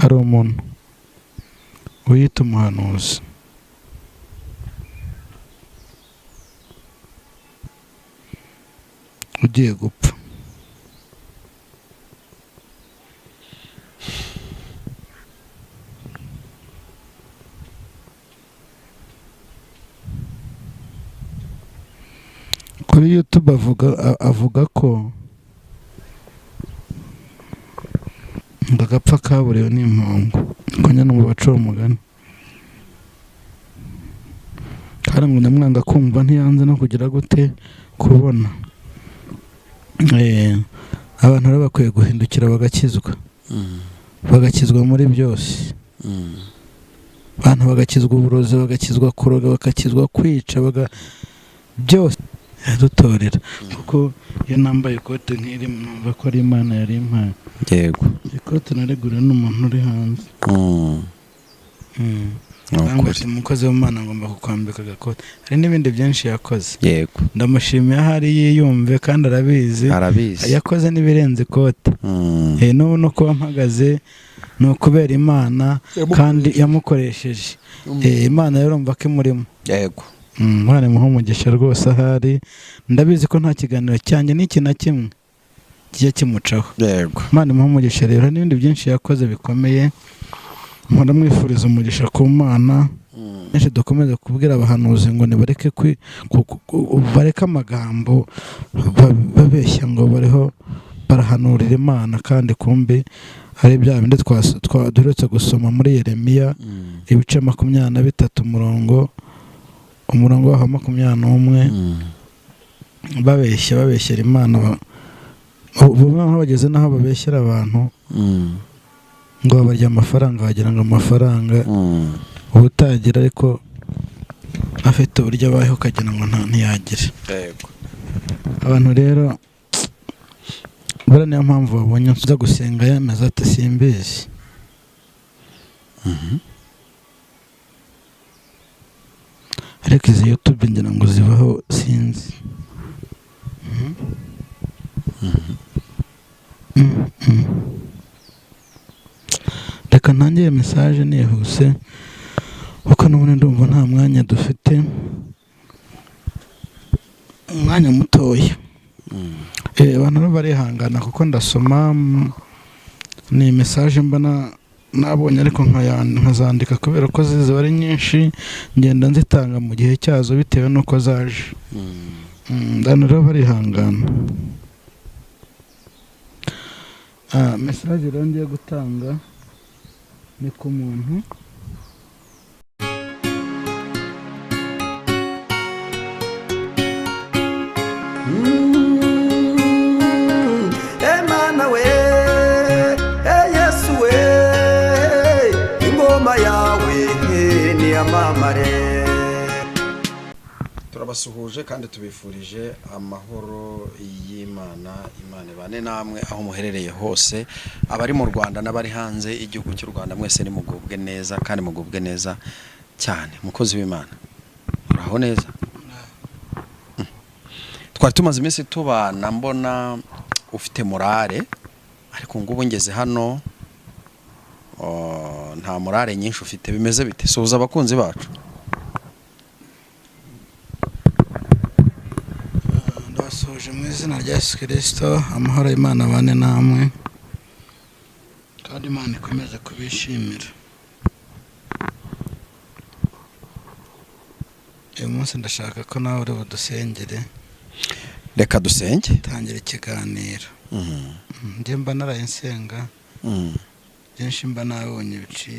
Hari umuntu wiyita umuhanuzi ugiye gupfa. Kuri YouTube avuga ko ngo agapfa kaburiwe n'impongo, ngo njya no mu baca uwo mugani, kandi ngo nyamwanga kumva ntiyanze no kugira gute kubona. Abantu rero bakwiye guhindukira bagakizwa, bagakizwa muri byose. Abantu bagakizwa uburozi, bagakizwa kuroga, bagakizwa kwica, byose yadutorera. Kuko iyo nambaye ikote nk'iri numva ko ari Imana yari impaye. Yego. Ikote nariguriwe n'umuntu uri hanze. Ni ukuri. Umukozi w'Imana ngomba kukwambika agakote. Hari n'ibindi byinshi yakoze. Yego. Ndamushimiye ahari yiyumve kandi arabizi. Arabizi. Yakoze n'ibirenze ikote. N'ubu no kuba mpagaze ni ukubera Imana kandi yamukoresheje. Imana rero urumva ko imurimo. Yego. Imana imuhe umugisha rwose ahari. Ndabizi ko nta kiganiro cyanjye n'iki na kimwe kijya kimucaho. Yego. Imana imuhe umugisha rero, n'ibindi byinshi yakoze bikomeye. Mpora mwifuriza umugisha ku Mana. Benshi dukomeze kubwira abahanuzi ngo nibareke bareke amagambo babeshya ngo bariho barahanurira Imana, kandi kumbi ari bya bindi duherutse gusoma muri Yeremiya ibice 23 umurongo wa 21, babeshya babeshyera Imana, ubu bageze n'aho babeshyera abantu ngo babarya amafaranga, wagira ngo amafaranga ubutagira, ariko afite uburyo abayeho ukagira ngo ntiyagira. Yego. Abantu rero buriya niyo mpamvu babonye nza gusenga yemeza ati simbizi. Ariko izi YouTube ngira ngo zibaho sinzi. Reka ntangire message nihuse kuko n'ubundi ndumva nta mwanya dufite, umwanya mutoya. Abantu rero barihangana kuko ndasoma ni message mbona nabonye ariko nkazandika kubera ko ziba ari nyinshi, ngenda nzitanga mu gihe cyazo bitewe n'uko zaje. Abantu rero barihangana. Message rero ngiye gutanga ni ku muntu. Emana we, Yesu we, ingoma yawe ni amamare. Turabasuhuje kandi tubifurije amahoro y'Imana. Imana ibane namwe aho muherereye hose, abari mu Rwanda n'abari hanze y'igihugu cy'u Rwanda, mwese nimugubwe neza kandi mugubwe neza cyane. Mukozi w'Imana, uraho neza? Twari tumaze iminsi tubana mbona ufite morale, ariko ngubu ngeze hano nta morale nyinshi ufite. Bimeze bite? Suhuza abakunzi bacu. Ndabasuhuje mu izina rya Yesu Kristo, amahoro y'Imana abane namwe kandi Imana ikomeze kubishimira. Uyu munsi ndashaka ko nawe uri budusengere. Reka dusenge. Tangira ikiganiro. Njye mba naraye nsenga, byinshi mba nabonye bici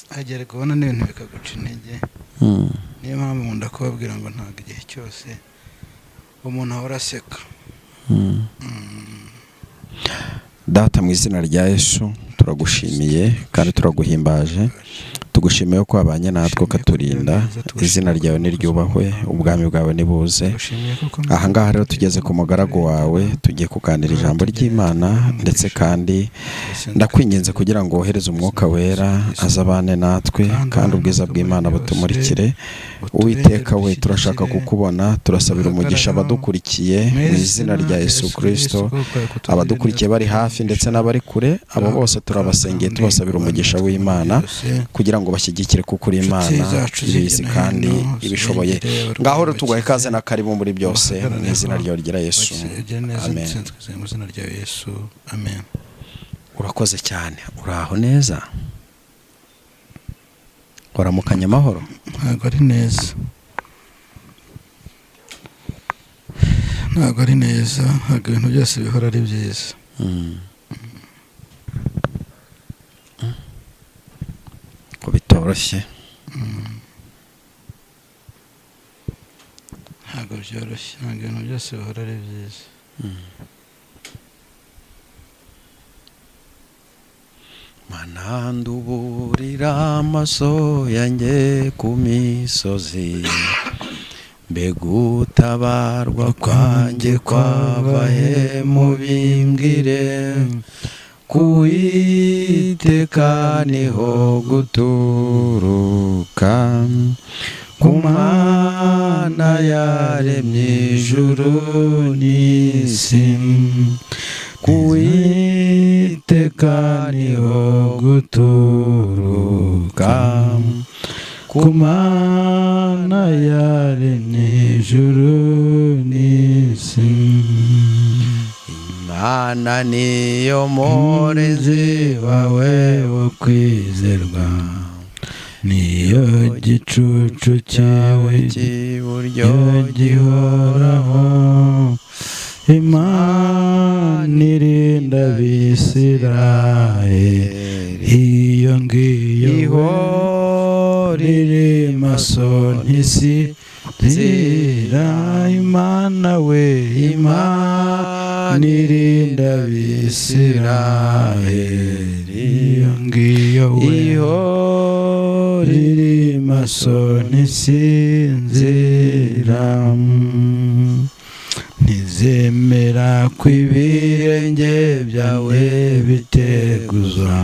hagera kubona n'ibintu bikaguca intege. Niyo mpamvu nkunda kubabwira ngo ntabwo igihe cyose umuntu ahora aseka. Data mu izina rya Yesu turagushimiye kandi turaguhimbaje, Tugushimiye ko wabanye natwe ukaturinda, izina ryawe niryubahwe, ubwami bwawe nibuze. Ahangaha rero tugeze ku mugaragu wawe, tugiye kuganira ijambo ry'Imana, ndetse kandi ndakwinginze kugira ngo wohereze umwuka wera azabane natwe, kandi ubwiza bw'Imana butumurikire. Uwiteka we, turashaka kukubona, turasabira umugisha abadukurikiye mu izina rya Yesu Kristo. Abadukurikiye bari hafi ndetse n'abari kure, abo bose turabasengeye, tubasabira umugisha w'Imana kugira ngo bashyigikire kuko uri Imana ibizi kandi ibishoboye. Ngaho rero tuguhaye ikaze na karibu muri byose mu izina ryawe ryera Yesu, amen. Amen. Urakoze cyane, uraho neza, waramukanye amahoro? Ntabwo ari neza, ntabwo ari neza, ntabwo ibintu byose bihora ari byiza. Ko bitoroshye. Ntabwo byoroshye, ntabwo ibintu byose bihora ari byiza. Mana nduburira amaso yanjye ku misozi, mbega utabarwa kwanjye kwava he mubimbwire, ku Uwiteka niho guturuka, ku Mana yaremye ijuru n'isi, ku Uwiteka niho guturuka, ku Mana yaremye ijuru n'isi. Imana niyo murinzi wawe wo kwizerwa, niyo gicucu cyawe cy'iburyo gihoraho. Imana irinda Abisirayeli, iyo ngiyo ihora iri maso ntisinzira. Imana we, Imana irinda Abisirayeli, iyo ngiyo we ihora iri maso ntisinzira. Ntizemera ko ibirenge byawe biteguzwa,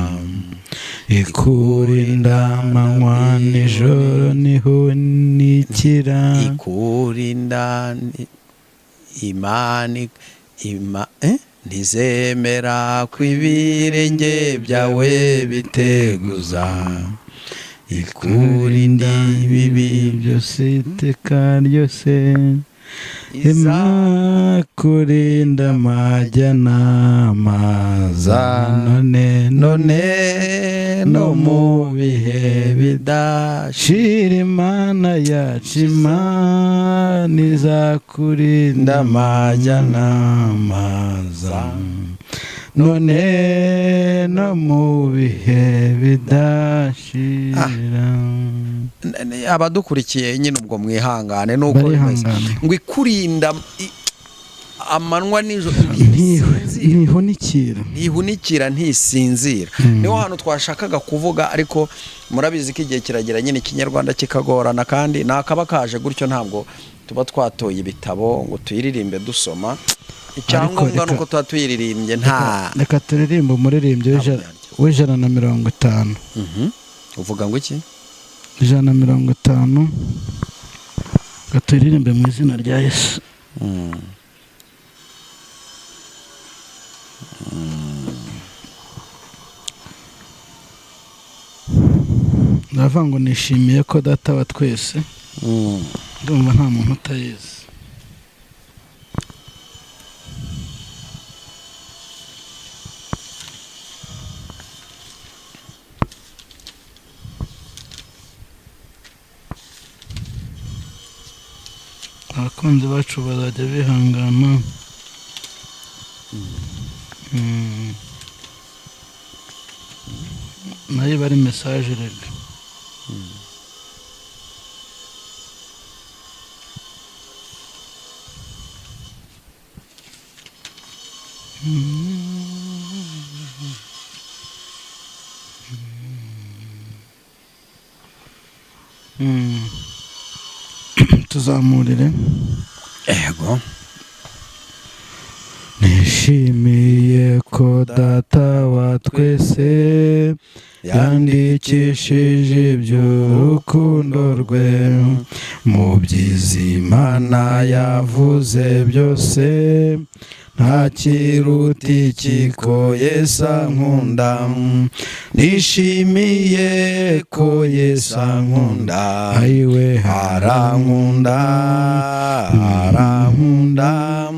ikurinda amanywa nijoro ntihunikira. Ikurinda Imana ntizemera ko ibirenge byawe biteguza, ikurinda ibibi byose iteka ryose. Imakurinda amajya n'amaza, none none no mu bihe bidashira. Imana yacu, Imana izakurinda amajya n'amaza, none no mu bihe bidashira. Abadukurikiye nyine ubwo mwihangane nuko bimeze, ngo ikurinda amanywa nijoro ntihunikira, ntihunikira, ntisinzira. Niho hantu twashakaga kuvuga, ariko murabizi ko igihe kiragera nyine ikinyarwanda kikagorana, kandi nakaba kaje gutyo, ntabwo tuba twatoye ibitabo ngo tuyiririmbe dusoma. Icyangombwa nuko tuba tuyiririmbye. Nta reka turirimbe umuririmbyi w'150. Uvuga ngo iki? 150. Reka turirimbe mu izina rya Yesu. Ndavuga ngo nishimiye ko data wa twese, ndumva nta muntu utayizi. Abakunzi bacu bazajya bihangana. Nayo bari message rega. Tuzamurire. Ego. Nishimiye ko Data wa twese yandikishije iby'urukundo rwe mu byiza Imana yavuze byose, nta kiruta iki ko Yesu ankunda. Nishimiye ko Yesu ankunda. Ayiwe. Arankunda, arankunda.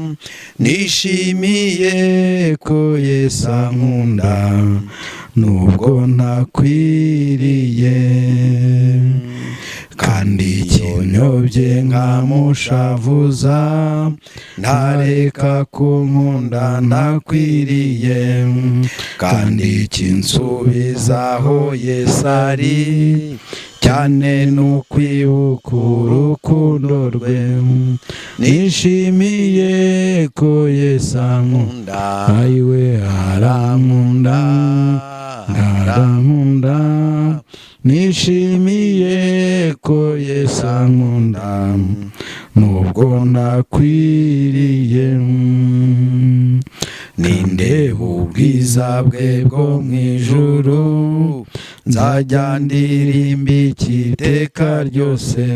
Nishimiye ko Yesu ankunda nubwo ntakwiriye, kandi kinyobye nkamushavuza, ntareka kunkunda ntakwiriye, kandi kinsubizaho Yesu ari cyane n'ukwibuka urukundo rwe. Nishimiye ko Yesu ankunda. Ayiwe, arankunda, arankunda. Nishimiye ko Yesu ankunda nubwo nakwiriye. Nindeba ubwiza bwe bwo mu ijuru, nzajya ndirimba iteka ryose,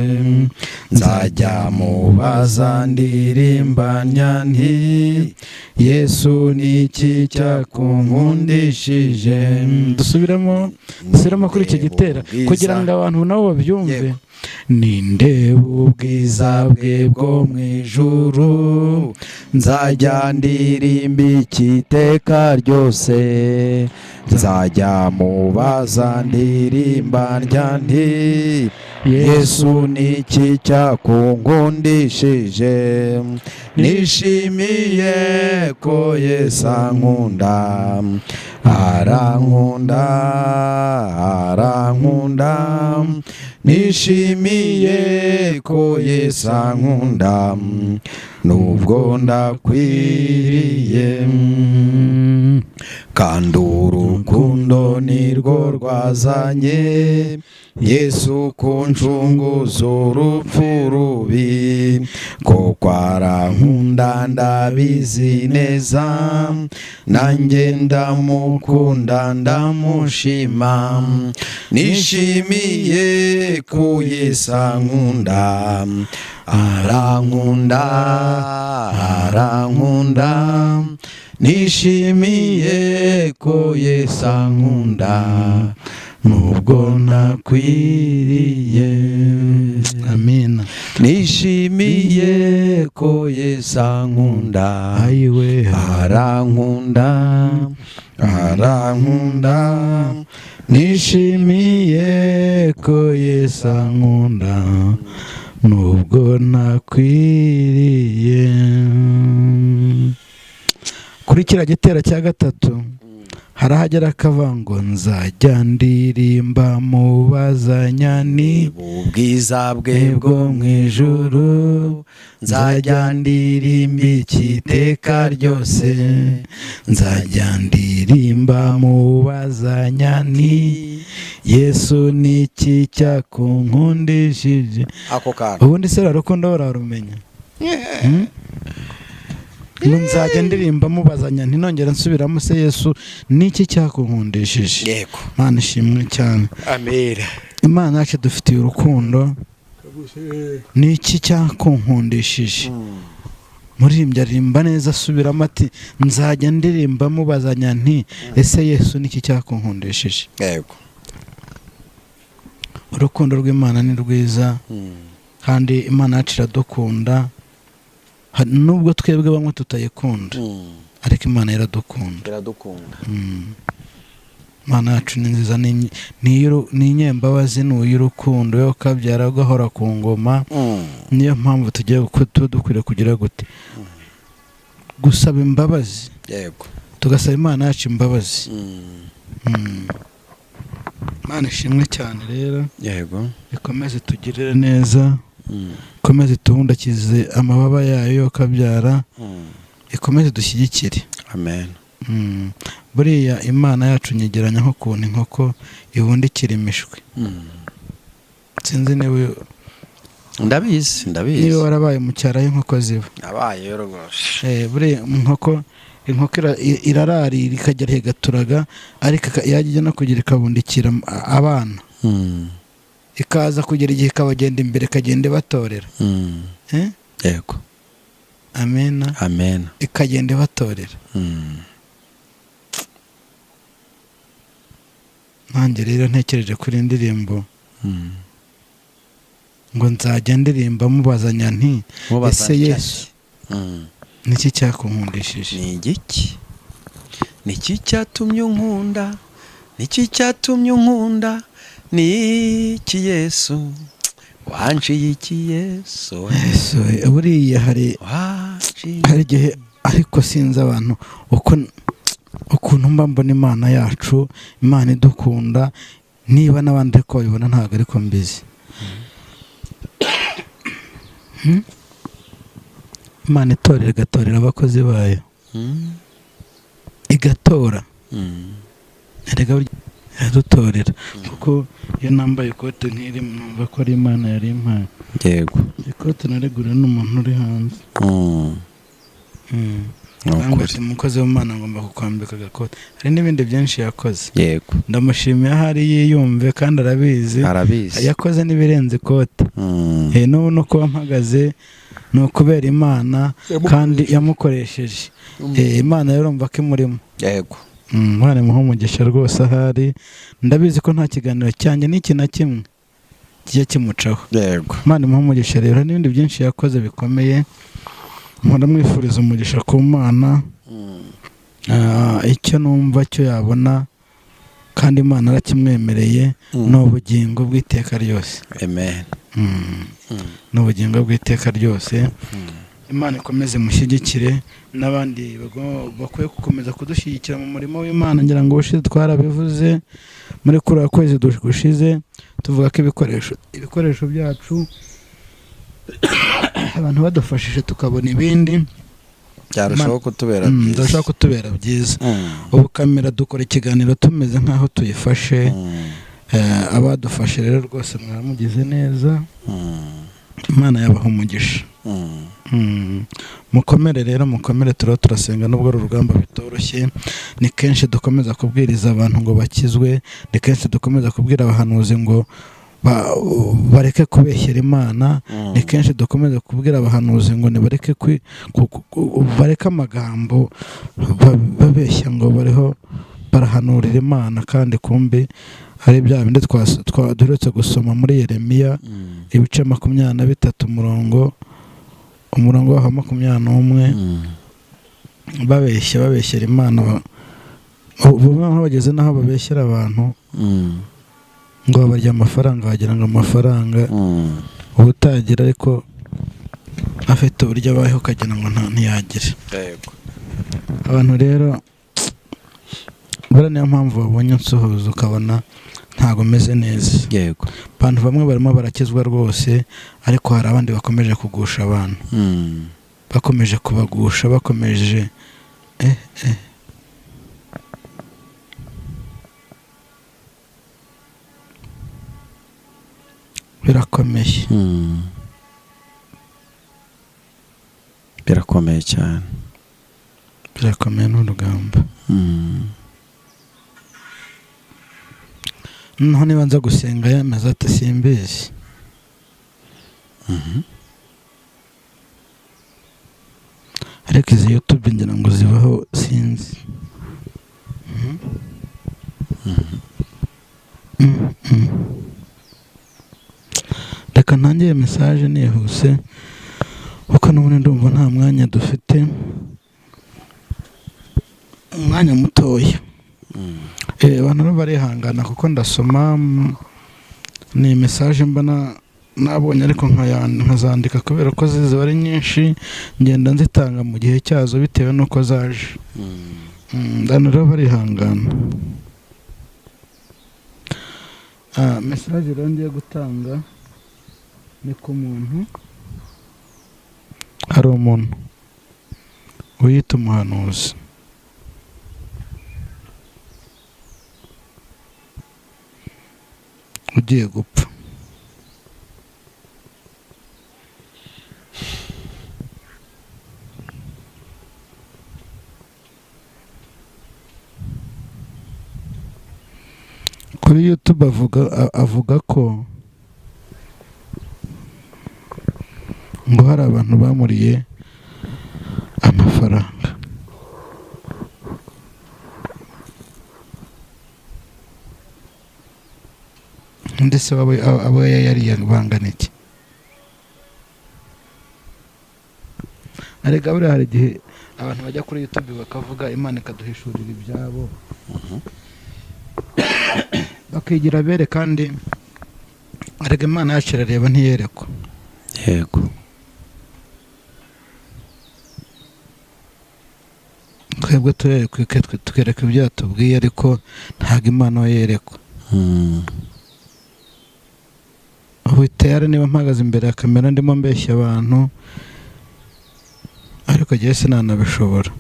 nzajya mubaza ndirimbanya nti: Yesu, ni iki cyakunkundishije? Dusubiremo, dusubiremo kuri icyo gitera kugira ngo abantu nabo babyumve. Nindeba ubwiza bwe bwo mu ijuru, nzajya ndirimba iteka ryose, nzajya mubaza ndirimba ndya nti: Yesu, ni iki cyakunkundishije? Nishimiye ko Yesu ankunda. Arankunda, arankunda. Nishimiye ko Yesu ankunda nubwo ndakwiriye. Kandi urukundo nirwo rwazanye Yesu kuncunguza urupfu rubi, koko arankunda ndabizi neza, nanjye ndamukunda ndamushima. Nishimiye ko Yesu ankunda. Arankunda, arankunda. Nishimiye ko Yesu ankunda nubwo nakwiriye. Amina. Nishimiye ko Yesu ankunda. Ayiwe. Arankunda, arankunda. Nishimiye ko Yesu ankunda nubwo nakwiriye. Kuri kiriya gitero cya gatatu harahagera akavuga ngo: nzajya ndirimba mubazanyani ubwiza bwe bwo mu ijuru, nzajya ndirimba iteka ryose, nzajya ndirimba mubazanyani Yesu, ni iki cyakunkundishije? Ako kantu. Ubundi se rukundo bararumenya? Ngo nzajya ndirimba mubazanya, ntinongera nsubiramo se: Yesu, niki cyakunkundishije? Yego. Imana ishimwe cyane. Amera. Imana yacu dufitiye urukundo. Niki cyakunkundishije? Muririmbyi aririmba neza, asubiramo ati: nzajya ndirimba mubazanya nti: ese Yesu, niki cyakunkundishije? Yego. Urukundo rw'Imana ni rwiza, kandi Imana yacu iradukunda. Nubwo twebwe bamwe tutayikunda, ariko Imana iradukunda. Iradukunda. Imana yacu ni nziza, ni inyembabazi, ni uy'urukundo yo kabyara gahora ku ngoma. Niyo mpamvu tugiye tuba dukwiriye kugira gute? Gusaba imbabazi. Yego. Tugasaba Imana yacu imbabazi. Imana ishimwe cyane rero. Yego. Ikomeze tugirire neza, ikomeze tubundakize amababa yayo yo kabyara, ikomeze dushyigikire. Amen. Buriya Imana yacu nyegeranya nk'ukuntu inkoko ibundikira imishwi. Sinzi niba Ndabizi, ndabizi. Niba warabaye mu cyaro aho inkoko ziba. Nabayeyo rwose. Buriya inkoko irararira ikagera igaturaga, ariko yajya ijya no kugira ikabundikira abana, ikaza kugera igihe ikabagenda imbere, ikagenda ibatorera. Yego. Amena. Amen. Ikagenda ibatorera. Nanjye rero ntekereje kuri indirimbo ngo nzajya ndirimba mubazanya nti ese Yesu niki cyakunkundishije? Ni igiki? Niki cyatumye unkunda? Niki cyatumye unkunda? Ni iki Yesu wanciye iki Yesu? Yesu, buriya hari igihe, ariko sinzi abantu ukuntu mba mbona Imana yacu, Imana idukunda, niba n'abandi ariko babibona ntabwo ariko mbizi. Imana itorera igatorera abakozi bayo, igatora, erega iradutorera, kuko iyo nambaye ikote nk'iri numva ko ari Imana yari impaye. Yego. Ikote nariguriwe n'umuntu uri hanze. Umukozi w'Imana ngomba kukwambika agakote. Hari n'ibindi byinshi yakoze. Yego. Ndamushimiye ahari yiyumve kandi arabizi. Arabizi. Yakoze n'ibirenze ikote. N'ubu no kuba mpagaze ni ukubera Imana kandi yamukoresheje. Imana rero urumva ko imurimo. Yego. Imana imuhe umugisha rwose ahari. Ndabizi ko nta kiganiro cyanjye n'iki na kimwe kijya kimucaho. Yego. Imana imuhe umugisha rero, n'ibindi byinshi yakoze bikomeye. Mpora mwifuriza umugisha ku Mana. Icyo numva cyo yabona kandi Imana arakimwemereye, ni ubugingo bw'iteka ryose. Amen. Ni ubugingo bw'iteka ryose. Imana ikomeze mushyigikire n'abandi bakwiye gukomeza kudushyigikira mu murimo w'Imana. Ngira ngo ubushize twarabivuze muri kuriya kwezi gushize, tuvuga ko ibikoresho byacu abantu badufashije tukabona ibindi byarushaho kutubera byiza. Byarushaho kutubera byiza. Ubu kamera dukora ikiganiro tumeze nkaho tuyifashe. Abadufashe rero rwose mwaramugize neza. Imana yabaha umugisha. Mukomere rero, mukomere, turiho turasenga nubwo uru rugamba bitoroshye. Ni kenshi dukomeza kubwiriza abantu ngo bakizwe, ni kenshi dukomeza kubwira abahanuzi ngo bareke kubeshyera Imana, ni kenshi dukomeza kubwira abahanuzi ngo nibareke bareke amagambo babeshya ngo bariho barahanurira Imana, kandi kumbi ari bya bindi duherutse gusoma muri Yeremiya ibice 23 umurongo wa 21, babeshya babeshyera Imana, ubu bageze naho babeshyera abantu ngo babarya amafaranga, wagira ngo amafaranga ubutagira, ariko afite uburyo abayeho ukagira ngo ntiyagire. Abantu rero buriya niyo mpamvu babonye nsuhuza ukabona ntabwo meze neza. Yego. Abantu bamwe barimo barakizwa rwose, ariko hari abandi bakomeje kugusha abantu, bakomeje kubagusha, bakomeje birakomeye. Birakomeye cyane. Birakomeye n'urugamba. Noneho niba nza gusenga yameze ati simbizi. Ariko izi YouTube ngira ngo zibaho sinzi. Reka ntangire message nihuse kuko n'ubundi ndumva nta mwanya dufite, umwanya mutoya. Abantu barihangana kuko ndasoma ni message mbona nabonye ariko nkazandika kubera ko ziba ari nyinshi, ngenda nzitanga mu gihe cyazo bitewe n'uko zaje. Abantu rero barihangana. Message rero ngiye gutanga ni ku muntu, hari umuntu wiyita umuhanuzi. Ugiye gupfa. Kuri YouTube avuga ko ngo hari abantu bamuriye amafaranga. Ndetse abo yari bangana iki? Arega buriya hari igihe abantu bajya kuri YouTube bakavuga, Imana ikaduhishurira ibyabo, bakigira abere, kandi arega Imana yacu irareba ntiyerekwa. Yego. Twebwe turerekwa, tukereka ibyo yatubwiye, ariko ntabwo Imana yo yerekwa. Ubu tayari niba mpagaze imbere ya kamera ndimo mbeshya abantu, ariko njyewe sinanabishobora.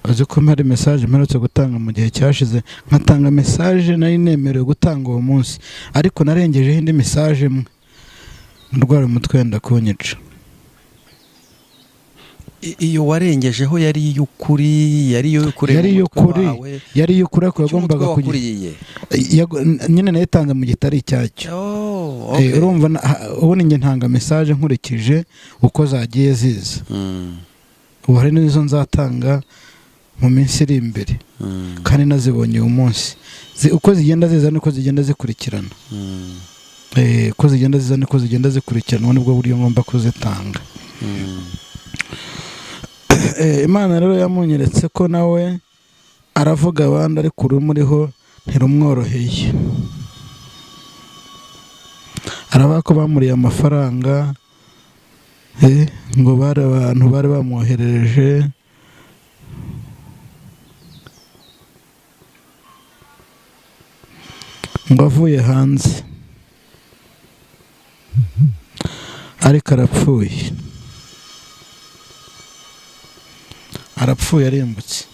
Uzi ko hari message mperutse gutanga mu gihe cyashize, nkatanga message nari nemerewe gutanga uwo munsi, ariko narengejeho indi message imwe, ndwara umutwe wenda kunyica. Iyo warengejeho yari iy'ukuri, yari iy'ukuri, Yari iy'ukuri, yari iy'ukuri, ariko yagombaga kugira nyine nayitanze mu gitari cyacyo. Urumva ubundi njye ntanga message nkurikije uko zagiye ziza. Ubu hari n'izo nzatanga mu minsi iri imbere, kandi nazibonye uyu munsi. Uko zigenda ziza niko zigenda zikurikirana. Uko zigenda ziza niko zigenda zikurikirana, nibwo buryo ngomba kuzitanga. Imana rero yamunyeretse ko nawe aravuga abandi, ariko urumuriho ntirumworoheye. Aravuga ko bamuriye amafaranga, ngo bari abantu bari bamwoherereje, ngo avuye hanze, ariko arapfuye. Arapfuye arimbutse.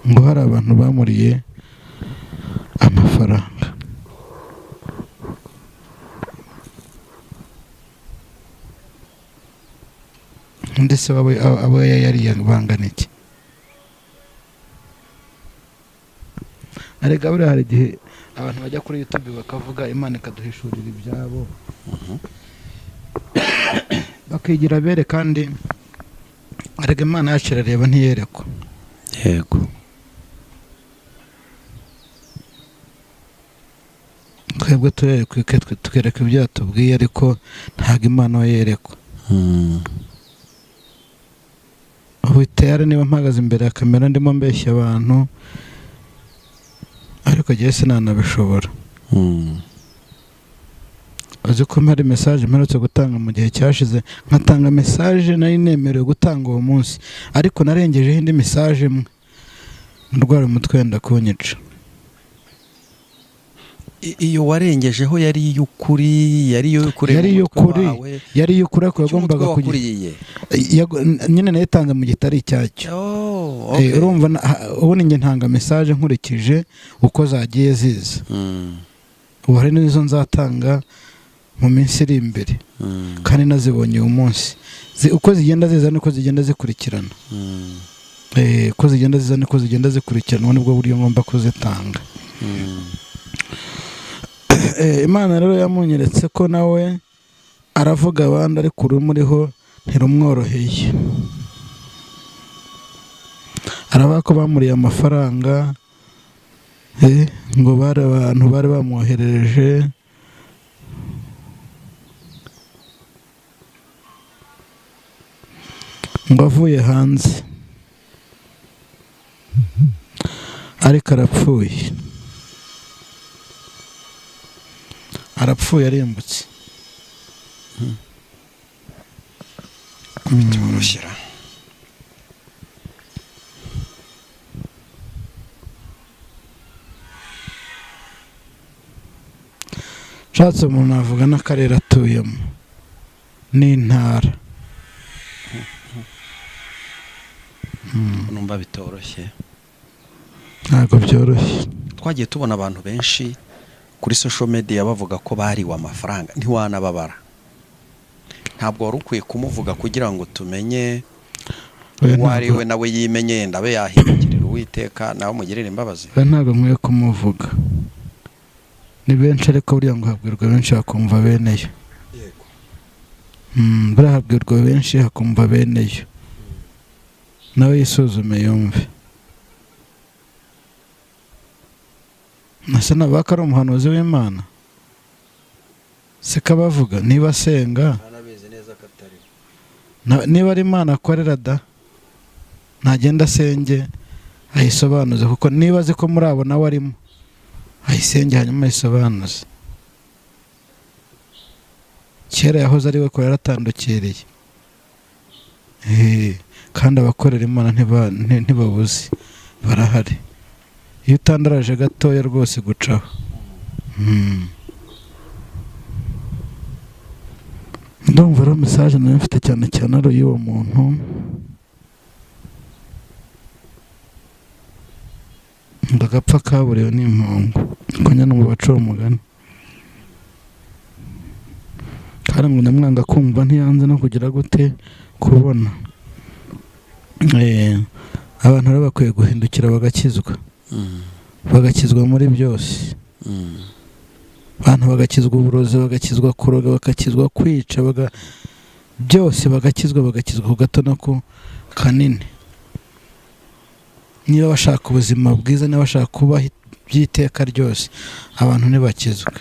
Ngo hari abantu bamuriye amafaranga. Ndetse abo yari bangana iki? Arega buriya hari igihe abantu bajya kuri YouTube bakavuga, Imana ikaduhishurira ibyabo, bakigira abere, kandi arega Imana yacu irareba ntiyerekwa. Yego. Twebwe turerekwa, tukereka ibyo yatubwiye, ariko ntabwo Imana yo yerekwa. Ubu tayari niba mpagaze imbere ya kamera ndimo mbeshya abantu, ariko njyewe sinanabishobora. Uzi ko hari message mperutse gutanga mu gihe cyashize, nkatanga message nari nemerewe gutanga uwo munsi, ariko narengejeho indi message imwe, ndwara umutwe wenda kunyica. Iyo warengejeho yari iy'ukuri, yari iy'ukuri, Yari iy'ukuri. Yari iy'ukuri, ariko yagombaga kugira wakuriye. Nyine nayitanze mu gitari icyacyo. Oh, okay. Urumva ubundi njye ntanga message nkurikije uko zagiye ziza. Ubu hari n'izo nzatanga mu minsi iri imbere, kandi nazibonye uyu munsi. Uko zigenda ziza niko zigenda zikurikirana. Uko zigenda ziza niko zigenda zikurikirana, ubu nibwo buryo ngomba kuzitanga. Imana rero yamunyeretse ko nawe aravuga abandi, ariko urumuriho ntirumworoheye. Aravuga ko bamuriye amafaranga, ngo bari abantu bari bamwoherereje. Ngo avuye hanze, ariko arapfuye, arapfuye arimbutse. Bitoroshye. Nshatse umuntu navuga n'akarere atuyemo n'intara. Numva bitoroshye. Ntabwo byoroshye. Twagiye tubona abantu benshi kuri social media bavuga ko bariwe amafaranga, ntiwanababara. Ntabwo wari ukwiye kumuvuga kugira ngo tumenye Oya, uwo ari ntabwo we, nawe yimenye, yenda abe yahindukirira Uwiteka nawe umugirire imbabazi. Oya, ntabwo nkwiye kumuvuga. Ni benshi, ariko buriya ngo habwirwa benshi hakumva beneyo. Yego. Buriya habwirwa benshi hakumva beneyo. Nawe yisuzume yumve. Ese nabaka ari umuhanuzi w'Imana? Siko abavuga niba asenga, Arabizi neza ko atari niba ari Imana akorera da, ntagenda asenge ayisobanuze, kuko niba azi ko muri abo nawe arimo, ayisenge hanyuma ayisobanuze. Kera yahoze ari we ko yaratandukiriye. Kandi abakorera Imana ntibabuze, barahari. Iyo utandaraje gatoya rwose gucaho. Ndumva rero message nayo mfite cyane cyane ari iy'uwo muntu. Ngo agapfa kaburiwe ni impongo, ngo nyine mu baca uwo mugani. Kandi ngo ndamwanga kumva ntiyanze no kugira gute kubona. Abantu rero bakwiye guhindukira bagakizwa. Bagakizwa muri byose. Abantu bagakizwa uburozi, bagakizwa kuroga, bagakizwa kwica, byose bagakizwa, bagakizwa ku gato no ku kanini. Niba bashaka ubuzima bwiza, niba bashaka kubaho by'iteka ryose, abantu ntibakizwe.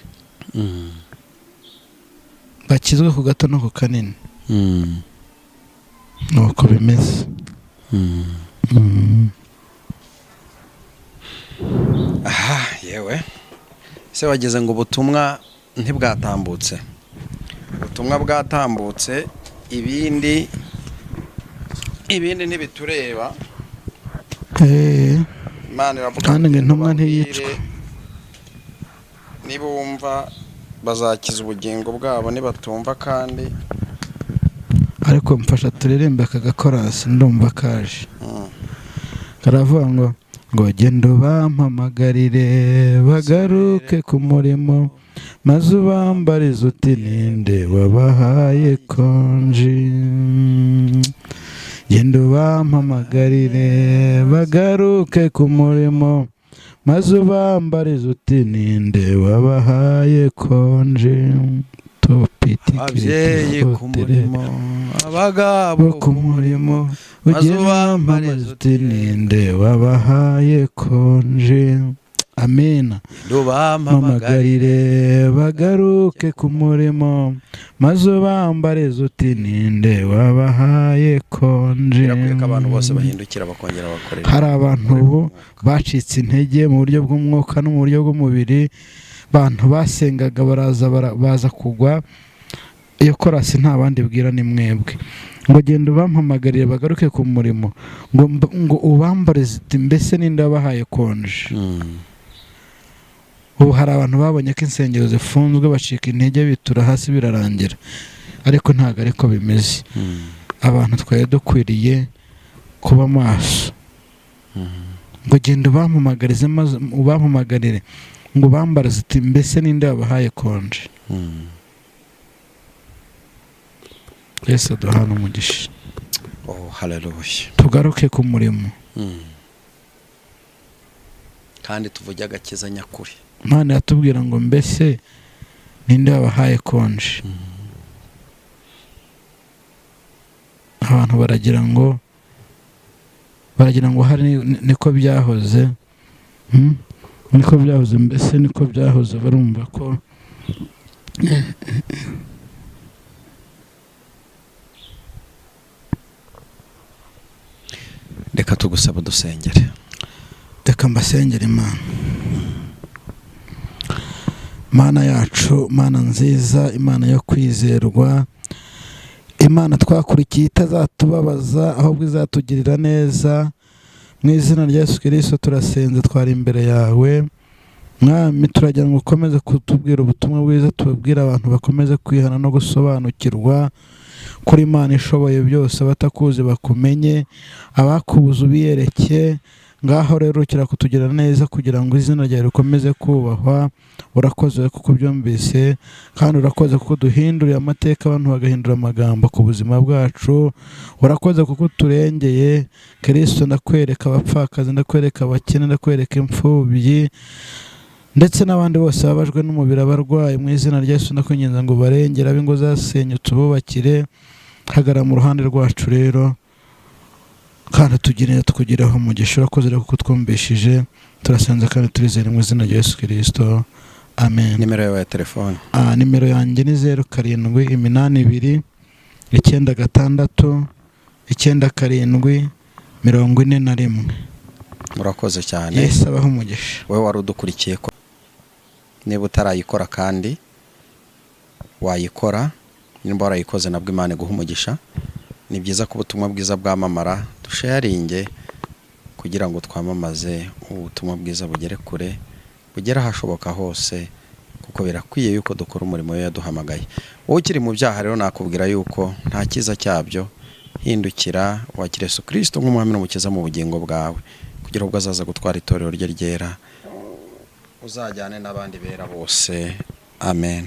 Bakizwe ku gato no ku kanini. Nuko bimeze. Aha, yewe. Se wageze ngo ubutumwa ntibwatambutse. Ubutumwa bwatambutse, ibindi ntibitureba. Imana iravuga Kandi ngo ngo intumwa babwire, ntiyicwa. Nibumva bazakiza ubugingo bwabo, nibatumva kandi. Ariko mfasha turirimbe aka gakorasi, ndumva kaje. Karavuga ngo genda ubampamagarire bagaruke ku murimo, maze ubambarize uti ninde wabahaye konji. Genda ubampamagarire bagaruke ku murimo, maze ubambarize uti ninde wabahaye konji. Ababyeyi ku murimo, abagabo ku murimo, ugenda ubambarize uti ninde wabahaye konji. Amina. Mpamagarire bagaruke ku murimo, maze ubambarize uti ninde wabahaye konje. Birakwiye ko abantu bose bahindukira bakongera bakorera. Hari abantu ubu bacitse intege mu buryo bw'umwuka no mu buryo bw'umubiri, abantu basengaga baraza baza kugwa. Iyo korasi nta bandi bwira ni mwebwe. Ngo genda ubampamagarire bagaruke ku murimo, ngo ubambarize uti mbese ninde wabahaye konje. Ubu hari abantu babonye ko insengero zifunzwe bacika intege, bitura hasi, birarangira, ariko ntabwo ariko bimeze. Abantu twari dukwiriye kuba maso. Ngo genda ubampamagarize, maze ubampamagarire, ngo ubambarize uti mbese ninde wabahaye konje? Yesu aduhana umugisha. Oh, haleluya. Tugaruke ku murimo. Kandi tuvuge agakiza nyakuri. Imana yatubwira ngo mbese ninde wabahaye konje? Abantu baragira ngo hari niko byahoze, niko byahoze, mbese niko byahoze, barumva ko Reka tugusaba dusengere. Reka mbasengere Imana. Mana yacu, Mana nziza, Imana yo kwizerwa, Imana twakurikiye itazatubabaza ahubwo izatugirira neza. Mu izina rya Yesu Kristo turasenze, twari imbere yawe Mwami, turagira ngo ukomeze kutubwira ubutumwa bwiza, tubabwire abantu bakomeze kwihana no gusobanukirwa kuri Imana ishoboye byose, abatakuzi bakumenye, abakubuze ubiyereke. Ngaho rero kirakutugira neza kugira ngo izina ryawe rikomeze kubahwa. Urakoze kuko ubyumvise, kandi urakoze kuko duhinduriye amateka, abantu bagahindura amagambo ku buzima bwacu. Urakoze kuko turengeye Kristo. Ndakwereka abapfakazi, ndakwereka abakene, ndakwereka imfubyi ndetse n'abandi bose babajwe n'umubiri, abarwayi. Mu izina rya Yesu ndakwinginze ngo barengere, ab'ingo zasenyutse ububakire. Hagarara mu ruhande rwacu rero, kandi tugire tukugireho umugisha. Urakoze rero kuko twumvishije, turasenze kandi turizere mu izina rya Yesu Kristo, amen. Nimero yawe ya telefone? Nimero yanjye ni 0 7 8 2 9 6 9 7 41. Murakoze cyane. Yesu abahe umugisha. Wowe wari udukurikiye, ko niba utarayikora kandi wayikora, nimba warayikoze nabwo Imana iguha umugisha. Ni byiza ko ubutumwa bwiza bwamamara, dusharinge kugira ngo twamamaze ubutumwa bwiza, bugere kure, bugere ahashoboka hose, kuko birakwiye yuko dukora umurimo we yaduhamagaye. Wowe ukiri mu byaha rero nakubwira yuko nta cyiza cyabyo. Hindukira wakire Yesu Kristo nk'umwami n'umukiza mu bugingo bwawe, kugira ubwo azaza gutwara itorero rye ryera, uzajyane n'abandi bera bose. Amen.